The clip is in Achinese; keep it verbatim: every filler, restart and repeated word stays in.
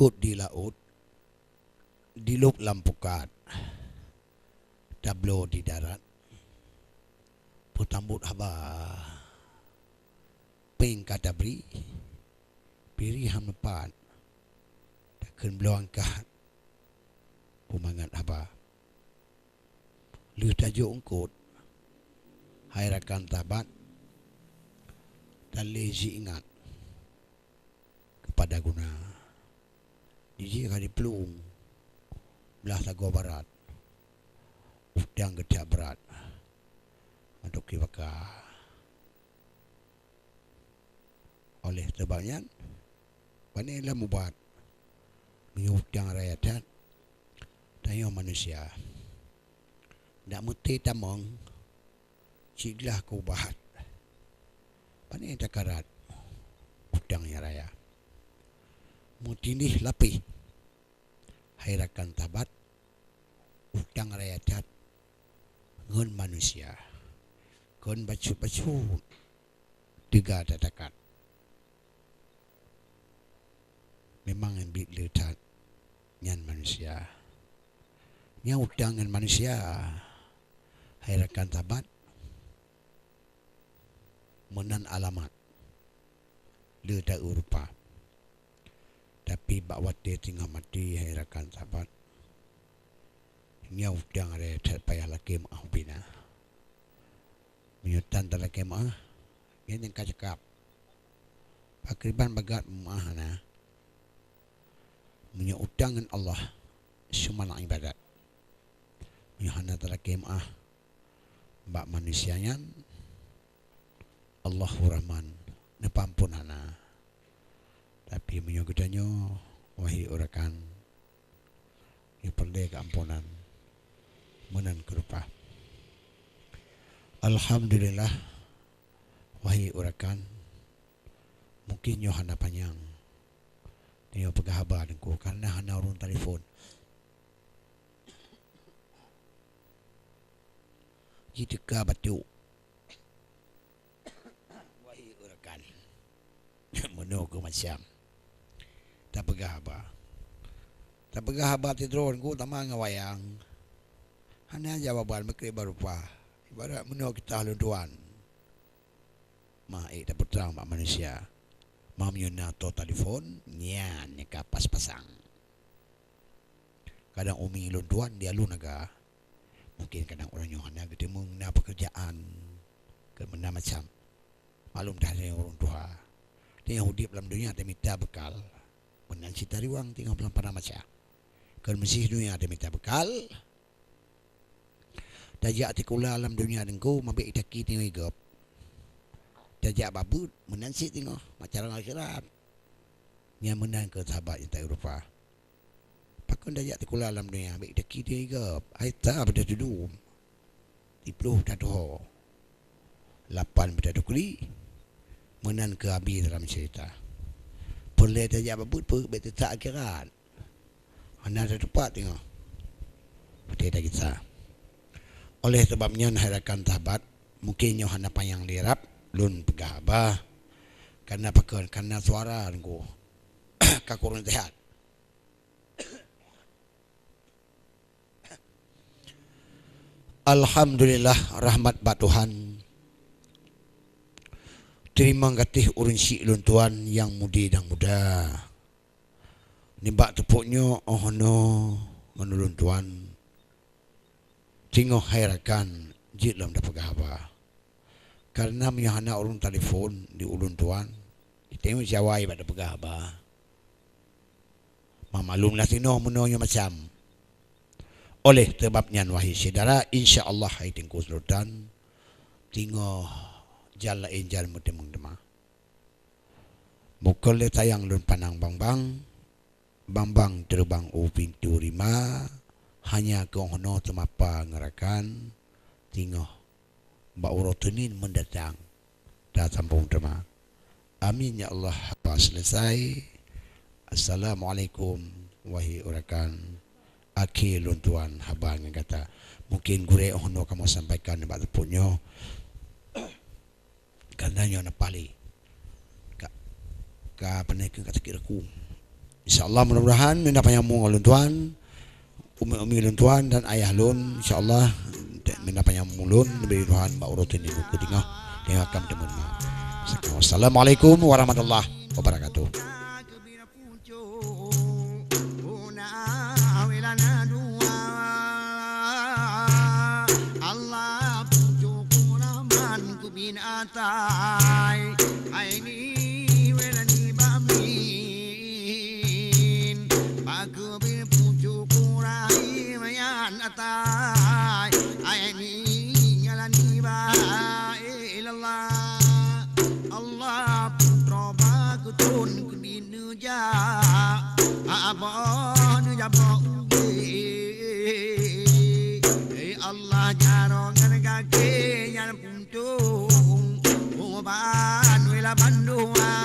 Laôt di laôt, dilôb lam pukat, tabloe di darat, peutambot haba, péng ka tabri, piri hana pat, takheun bloe angkat, peumangat haba. Lheueh tajok eungkôt, hai rakan sahabat, talé jiingat keupada guna. Jijak ka jiplueng blaih sagoe barat, utang geucak brat, mantong kibaka. Oleh sabab nyan, pane lom ubat meunyoe utang raya that, tanyoe manusia. Dak meuté tamong, cit glah keu ubat. Pane takarat utang nyang raya. Meutindih lapéh, hai rakan sahabat, utang raya that ngon manusia. Kon bacut-bacut teuga tatakat. Memang nyang biet le that nyan manusia. Nyang utang ngon manusia, hai rakan sahabat, meunan alamat le ta-eu rupa. Tapi bak watée teungoh maté, hai rakan sahabat, nyoe utang raya that payah lakée meu'ah ubina. Meunyoe tan talakée meu'ah, nyan nyang ka cakap. Pakriban bagat meu'ah na. Meunyoe utang ngon Allah, seumangat ibadat. Meunyoe hana talakée meu'ah bak manusia nyan, Allahu Rahman, neupeuampon hana. Tapi meunyoe geutanyoe, wahai rakan, nyang peureulée keuamponan, meunan keu rupa. Alhamdulillah, wahai rakan, mungkin nyoe hana panyang tanyoe peugah haba Teungku, kareuna hana ureuëng telepon. Jiteuka batuk. Wahai rakan, meunoe keuh macam tapeugah haba. Tapeugah haba sidroe Teungku, tamah ngon wayang. Hana jawaban, meukrek bak rupa. Ibarat meunoe kisah lôn tuan. Mah ék tapeutrang bak manusia. Mah meunyoe na tô telepon, nyan nyang ka pas-pasang. Kadang umi lôn tuan di Alun Aga. Mungkin kadang ureuëng nyoe hana geuteumeung na peukeurjaan, keu meunan macam. Maklum dah, tanyoe ureuëng tuha. Tanyoe udeb lam donya tamita beukal. Meunan cit tariwang teungoh lam padang mahsyar. Keu meusiih donya tamita beukal. Tajak sikula lam donya Teungku, mabék taki teungoh igop. Tajak bak beuet, meunan cit teungoh, macam akhirat. Nyan meunan keu sahabat nyang ta-eu rupa. Pakon tajak sikula lam donya, bék taki teungoh igop. Hai ta beudah tudum. Siploh tatuho. Lapan beudah tukli. Meunan keu abi dalam cerita. Peureulée tajak bak beuet peue, bék teutak akhirat. Hana teutupat teungoh. Watée tagisa. Oleh sabab nyan, hai rakan sahabat, mungkin nyoe hana panyang lé rab lôn peugah haba. Kareuna pakon? Kareuna suara Teungku ka kurang sehat. Alhamdulillah, rahmat bak Tuhan. Teurimong gatéh ureuëng syik lôn tuan nyang mudi dan muda. Nibak teupok nyoe, oh noe ngon ulôn tuan, teungoh hai rakan jeuet lom tapeugah haba. Kareuna meunyoe hana ureuëng telepon di ulôn tuan, tanyoe siawai bak tapeugah haba. Meumaklumlah sinoe meunoe nyoe macam. Oleh sabab nyan, wahai syedara, insya Allah hai Teungku Sultan, teungoh jan laén jan meuteumeung teuma. Bukon lé sayang lôn pandang bang-bang, bang-bang teubang u pintoe rima, hanya keuh noe teumapa ngon rakan, teungoh bak uroe Seunin mendatang tasambong teuma. Amin ya Allah. Haba selesai. Assalamualaikum, wahai rakan. Akhé lôn tuan haba ngon gata. Mungkin gurée oh noe kamoe sampaikan nibak teupok nyoe. Kareuna nyoe na paléh ka, ka peureunah keu ka sakét rakung. Insya Allah, mudah-mudahan minta panyambung ulôn tuan, umi-umi ulôn tuan dan ayah lôn, insya Allah, minta panyambung lôn, lebih Tuhan bak uroe nyoe keu teungoh, teungoh akan teumeurunoe. Assalamualaikum warahmatullahi wabarakatuh. Allah pucuk kuraman kubin atai, ai ni wela ni bamin, pakubin pucuk kurai mayan atai, ai ni ngalan ni ba ilallah. Allah putroe bakutun kubin neujak, abah neujak bak uge. Eh, Allah jaroe ngon gaki nyan puntong, uban wela bandua.